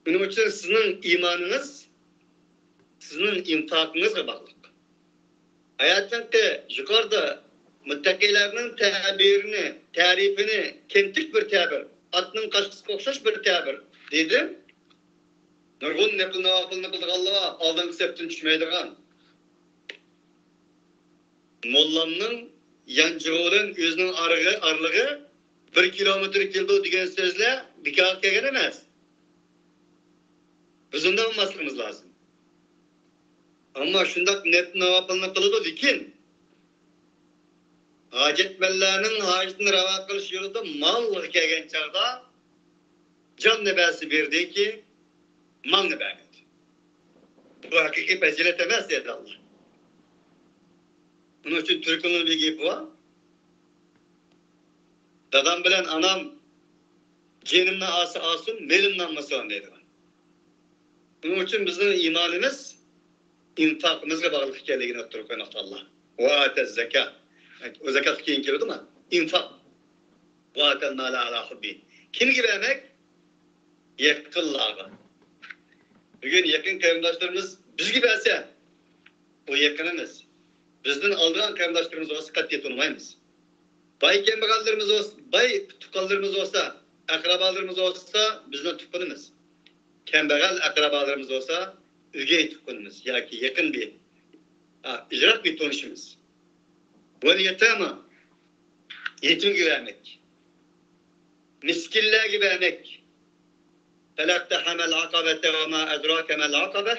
شۇنىڭ ئۈچۈن سىزنىڭ ئىمانىڭىز سىزنىڭ ئىنفاقىڭىزغا باغلىق. ھاياتنىڭكى يۇقىرىدا مۇتتەقىيلەرنىڭ تەبىرىنى، تەرىپىنى، كەمتۈك بىر تەبىر، ئاتنىڭ قاچقۇسىغا ئوخشاش بىر تەبىر دېدىم. نۇرغۇن نەپلىنى قىلىدىغانلار ئالدىنقى سەپتىن چۈشمەيدىغان. موللامنىڭ يانچۇقى بىلەن ئۆزىنىڭ ئارىغى، ئارىلىقى بىر كىلومېتىر كېلىدۇ دېگەن سۆزلەر بىكارغا كەلگەن ئەمەس. بىز ئۇنداق بولماسلىقىمىز لازىم. ئەمما شۇنداق نەپلىنى قىلىدۇ، لېكىن ھاجەتمەنلەرنىڭ ھاجىتىنى راۋا قىلىش يولىدا مالغا كەلگەن چاغدا جاننى بەرسە بېرىدىكى، مالنى بەرمىدى. بۇ ھەقىقىي پەزىلەت ئەمەس، دېدى ئاللاھ. بۇنىڭ ئۈچۈن تۈركنىڭ بىر گېپى بار. دادام بىلەن ئانام جېنىمنى ئالسا ئالسۇن، مېلىمنى ئالمىسۇن دەيدىغان. بۇنىڭ ئۈچۈن بىزنىڭ ئىمانىمىز ئىنفاقىمىزغا باغلىق ئىكەنلىكىنى ئوتتۇرىغا قويماقتا ئاللاھ. ۋە ئاتەز زاكا. ئۇ زاكاتقا كېيىن كېلىدۇما؟ ئىنفاق. ۋە ئاتەل مالە ئالا ھۇببى. كىمگە بەرمەك؟ يېقىنلارغا. بۈگۈن يېقىن قېرىنداشلىرىمىز بىزگە بەرسە، ئۇ يېقىنىمىز. بىزدىن ئالىدىغان قېرىنداشلىرىمىز بولسا قەتئىي تونۇمايمىز. باي كەمبەغەللىرىمىز بولسا، باي تۇغقانلىرىمىز بولسا، ئەقرىبالىرىمىز بولسا بىزنىڭ تۇغقىنىمىز. كەمبەغەل ئەقرىبالىرىمىز بولسا ئۆگەي تۇغقىنىمىز ياكى يېقىن بىر، ھە، يىراق بىر تونۇشىمىز. ۋەل يەتامە، يېتىمگە بەرمەك. مىسكىنلەرگە بەرمەك. فلا اقتحم العقبة وما أدراك ما العقبة.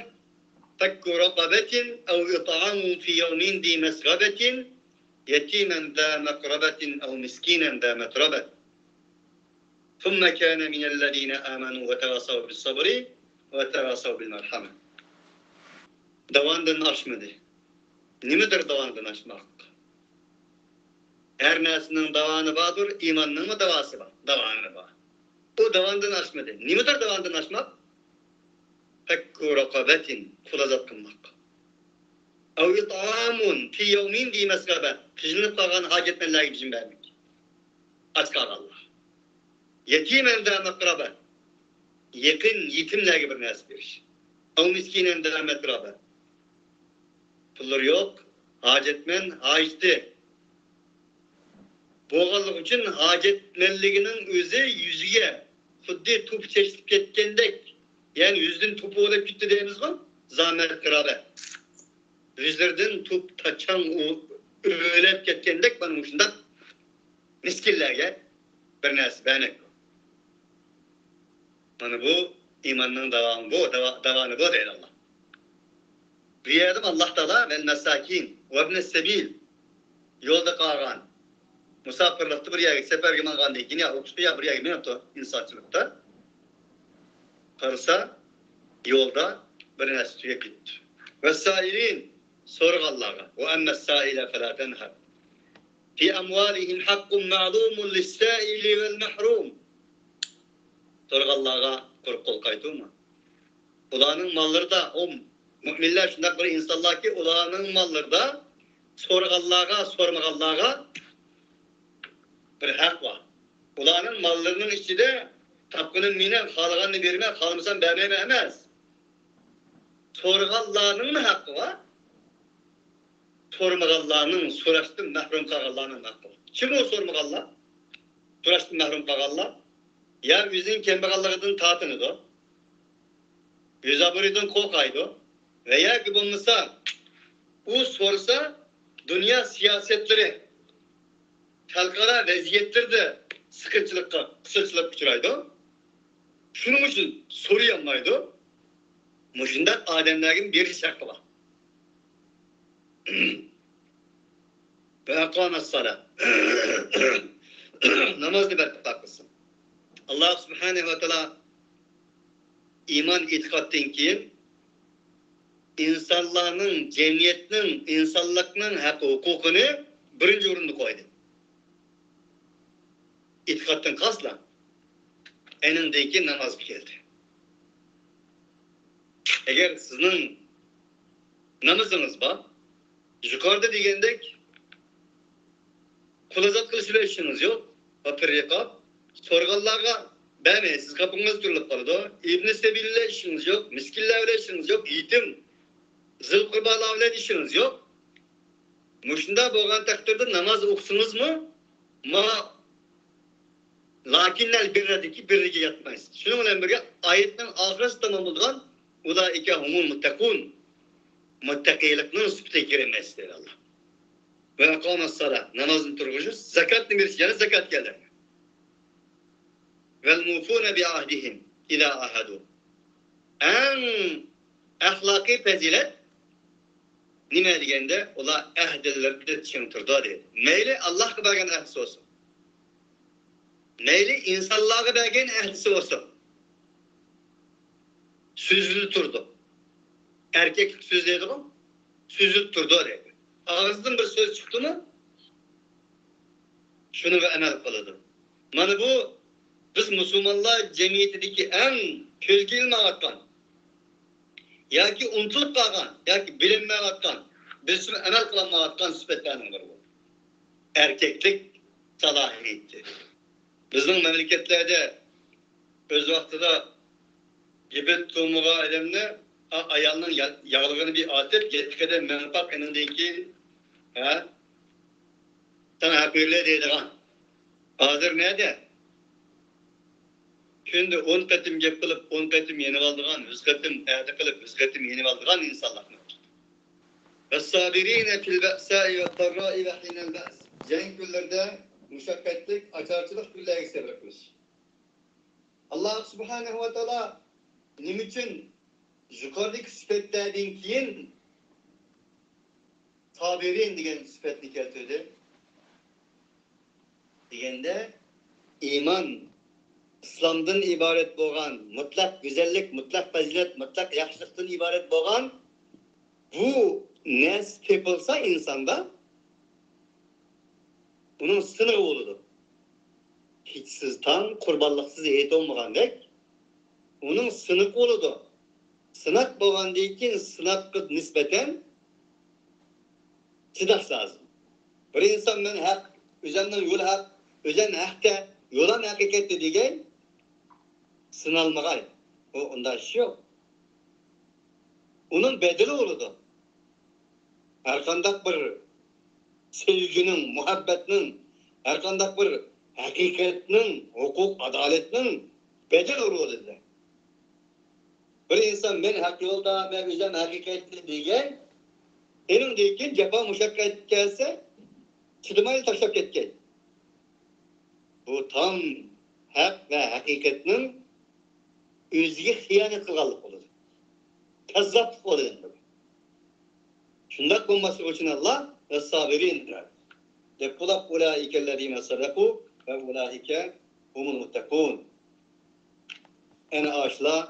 فك رقبة أو إطعام في يوم ذي مسغبة يتيما ذا مقربة أو مسكينا ذا متربة. ثم كان من الذين آمنوا وتواصوا بالصبر وتواصوا بالمرحمة. داۋاندىن ئاشمىدى. نېمىدۇر داۋاندىن ئاشماق؟ ھەر نەرسىنىڭ داۋانى باردۇر، ئىماننىڭمۇ داۋاسى بار، داۋانى بار. ئۇ داۋاندىن ئاشمىدى. نېمىدۇر داۋاندىن ئاشماق؟ فك رقبة، قۇل ئازاد قىلماق. أو إطعام في يوم ذي مسغبة، قىينىلىپ قالغان ھاجەتمەنلەرگە بېجىم بەرمەك. ئاچ قالغانلار. يتيما ذا مقربة، يېقىن يېتىملەرگە بىر نەرسە بېرىش. أو مسكينا ذا متربة، پۇللىرى يوق، ھاجەتمەن، ھاجىتى بولغانلىقى ئۈچۈن ھاجەتمەنلىكىنىڭ ئۆزى يۈزىگە خۇددى توپا چېچىلىپ كەتكەندەك، يەنى يۈزىدىن توپا ئۆرلەپ كەتتى دەيمىزغۇ، ذا متربة. يۈزلىرىدىن توپا تاچاڭ ئۆرلەپ كەتكەندەك، مانا مۇشۇنداق مىسكىنلەرگە بىر نەرسە بەرمەك. مانا بۇ ئىماننىڭ داۋامى بۇ، داۋا-، داۋانى بۇ دەيدۇ ئاللاھ. بۇ يەردىمۇ ئاللاھ تائالا ۋەل مەساكىن ۋەبنەس سەبىل، يولدا قالغان، مۇساپىرلىقتا بىر يەرگە سەپەرگە ماڭغاندىن كېيىن يا ئوقۇشقا يا بىر يەرگە مېڭىپتۇ ئىنسانچىلىقتا. قارىسا يولدا بىر نەرسە تۈگەپ كېتىپتۇ. ۋەسسائىلىن، سورىغانلارغا. ۋە ئەممەس سائىلە فەلا تەنھەر. في أموالهم حق معلوم للسائل والمحروم. سورىغانلارغا قۇرۇق قول قايتۇرما. ئۇلارنىڭ ماللىرىدا، ئۇ مۆمىنلەر شۇنداق بىر ئىنسانلاركى، ئۇلارنىڭ ماللىرىدا سورىغانلارغا، سورىمىغانلارغا بىر ھەق بار. ئۇلارنىڭ ماللىرىنىڭ ئىچىدە تاپقىنىم مېنىڭ، خالىغاننى بېرىمەن، خالىمىسام بەرمەيمەن ئەمەس. سورىغانلارنىڭمۇ ھەققى بار؟ سورىمىغانلارنىڭ، سوراشتىن مەھرۇم قالغانلارنىڭ ھەققى بار. كىم ئۇ سورىمىغانلار؟ سوراشتىن مەھرۇم قالغانلار؟ يا ئۆزىنىڭ كەمبەغەللىكىدىن تارتىنىدۇ، ئۆز ئابرۇيىدىن قورقايدۇ ۋە ياكى بولمىسا ئۇ سورىسا دۇنيا سىياسەتلىرى، خەلقئارا ۋەزىيەتلىرىدە سىقىنچىلىققا، قىسىنچىلىققا ئۇچرايدۇ. شۇنىڭ ئۈچۈن سورىيالمايدۇ. مۇشۇنداق ئادەملەرگە بېرىش ھەققى بار. ۋە ئەقامەسسالا. نامازنى بەرپا قىلسۇن. ئاللا سۇبھانەھۇ ۋە تائالا ئىمان ئېتىقادتىن كېيىن ئىنسانلارنىڭ، جەمئىيەتنىڭ، ئىنسانلىقنىڭ ھەق ھوقۇقىنى بىرىنچى ئورۇندا قويدى. ئېتىقادتىن قالسىلا، ئېنىڭدىن كېيىن نامازغا كەلدى. ئەگەر سىزنىڭ نامىزىڭىز بار، يۇقىرىدا دېگەندەك، قۇل ئازاد قىلىش بىلەن ئىشىڭىز يوق، ۋە فىر رىقاب. سورىغانلارغا بەرمەي، سىز قاپىڭىز تۇرۇلۇپ قالىدۇ. ئىبنى سەبىل بىلەن ئىشىڭىز يوق، مىسكىنلەر بىلەن ئىشىڭىز يوق، يېتىم، زىل قۇربانلار بىلەن ئىشىڭىز يوق. مۇشۇنداق بولغان تەقدىردە ناماز ئوقۇسىڭىزمۇ، ما لەكىننەل بىررەدىكى بىررىگە ياتمايسىز. شۇنىڭ بىلەن بىرگە ئايەتنىڭ ئاخىرىسى تامام بولىدىغان، ئۇلائىكە ھۇمۇل مۇتتەقۇن. مۇتتەقىلىقنىڭ سۈپىتىگە كىرەلمەيسىز دەيدۇ ئاللا. ۋە ئەقامەسسالا، نامازنى تۇرغۇزۇش، زاكاتنى بېرىش، يەنە زاكات كەلدى. ۋەل مۇفۇنە بىئەھدىھىم ئىزا ئاھەدۇ. ئەڭ ئەخلاقىي پەزىلەت نېمە دېگەندە، ئۇلار ئەھدىلىرىدە چىڭ تۇرىدۇ دەيدۇ. مەيلى ئاللاھقا بەرگەن ئەھدىسى بولسۇن، مەيلى ئىنسانلارغا بەرگەن ئەھدىسى بولسۇن، سۆزىدە تۇرىدۇ. ئەركەكلىك سۆزلەيدىغۇ، سۆزىدە تۇرىدۇ دەيدۇ. ئاغزىدىن بىر سۆز چىقتىمۇ، شۇنىڭغا ئەمەل قىلىدۇ. مانا بۇ بىز مۇسۇلمانلار جەمئىيىتىدىكى ئەڭ كۆزگە ئىلمايۋاتقان ياكى ئۇنتۇلۇپ قالغان ياكى بىلىنمەيۋاتقان، بىز شۇنى ئەمەل قىلالمايۋاتقان سۈپەتلەرنىڭ بىرى بۇ. ئەركەكلىك سالاھىيىتى. بىزنىڭ مەملىكەتلەردە ئۆز ۋاقتىدا يىپەك تۇمىغا ئادەمنى، ئا-، ئايالنىڭ يا-، ياغلىقىنى بىر ئارتىپ، يەتتە قەدەم مېڭىپ باق، ئېنىڭدىن كېيىن، ھە، ساڭا ھەق بېرىلە دەيدىغان. ھازىر نەدە؟ كۈندە ئون قېتىم گەپ قىلىپ، ئون قېتىم يېنىۋالىدىغان، يۈز قېتىم ۋەدە قىلىپ، يۈز قېتىم يېنىۋالىدىغان ئىنسانلارنى. ۋەسسابىرىنە فىل بەئسائى ۋەددەررائى ۋەھىنەل بەئس. جەڭ كۈنلىرىدە، مۇشەققەتلىك، ئاچارچىلىق كۈنلەرگە سەۋر قىلىش. ئاللا سۇبھانەھۇ ۋە تائالا نېمە ئۈچۈن يۇقىرىدىكى سۈپەتلەردىن كېيىن سابىرىن دېگەن سۈپەتنى كەلتۈردى؟ دېگەندە، ئىمان ئىسلامدىن ئىبارەت بولغان، مۇتلەق گۈزەللىك، مۇتلەق پەزىلەت، مۇتلەق ياخشىلىقتىن ئىبارەت بولغان بۇ نەرسە تېپىلسا ئىنساندا، ئۇنىڭ سىنىقى بولىدۇ. كېچىسىز تاڭ، قۇربانلىقسىز ھېيت بولمىغاندەك، ئۇنىڭ سىنىقى بولىدۇ. سىناق بولغاندىن كېيىن، سىناققا نىسبەتەن چىداش لازىم. بىر ئىنسان مەن ھەق، ئۆزەمنىڭ يولى ھەق، ئۆزەم ھەقتە، يولام ھەقىقەتتە دېگەن، سىنالمىغاي. ئۇ ئۇنداق ئىش يوق. ئۇنىڭ بەدىلى بولىدۇ. ھەرقانداق بىر سۆيگۈنىڭ، مۇھەببەتنىڭ، ھەرقانداق بىر ھەقىقەتنىڭ، ھوقۇق، ئادالەتنىڭ بەدىلى بولىدۇ. بىر ئىنسان مەن ھەق يولدا، مەن ئۆزەم ھەقىقەتتە دېگەن، ئېنىڭدىن كېيىن جاپا مۇشەققەت كەلسە، چىدىمايلا تاشلاپ كەتكەن. بۇ تام ھەق ۋە ھەقىقەتنىڭ ئۆزىگە خىيانەت قىلغانلىق بولىدۇ. كەززاپلىق بولىدۇ ئەمدى. شۇنداق بولماسلىقى ئۈچۈن ئاللا ۋەسسابىرىن دەپ بولۇپ، ئۇلائىكەللەزىنە سەدەقۇ ۋە ئۇلائىكە ھۇمۇل مۇتتەقۇن. ئەنە ئاشۇلار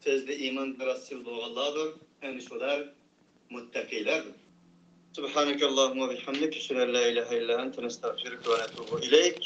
سۆزدە ئىمان راستچىل بولغانلاردۇر، ئەنە شۇلار مۇتتەقىلەردۇر. سبحانك اللهم وبحمدك، أشهد أن لا إله إلا أنت، نستغفرك ونتوب إليك.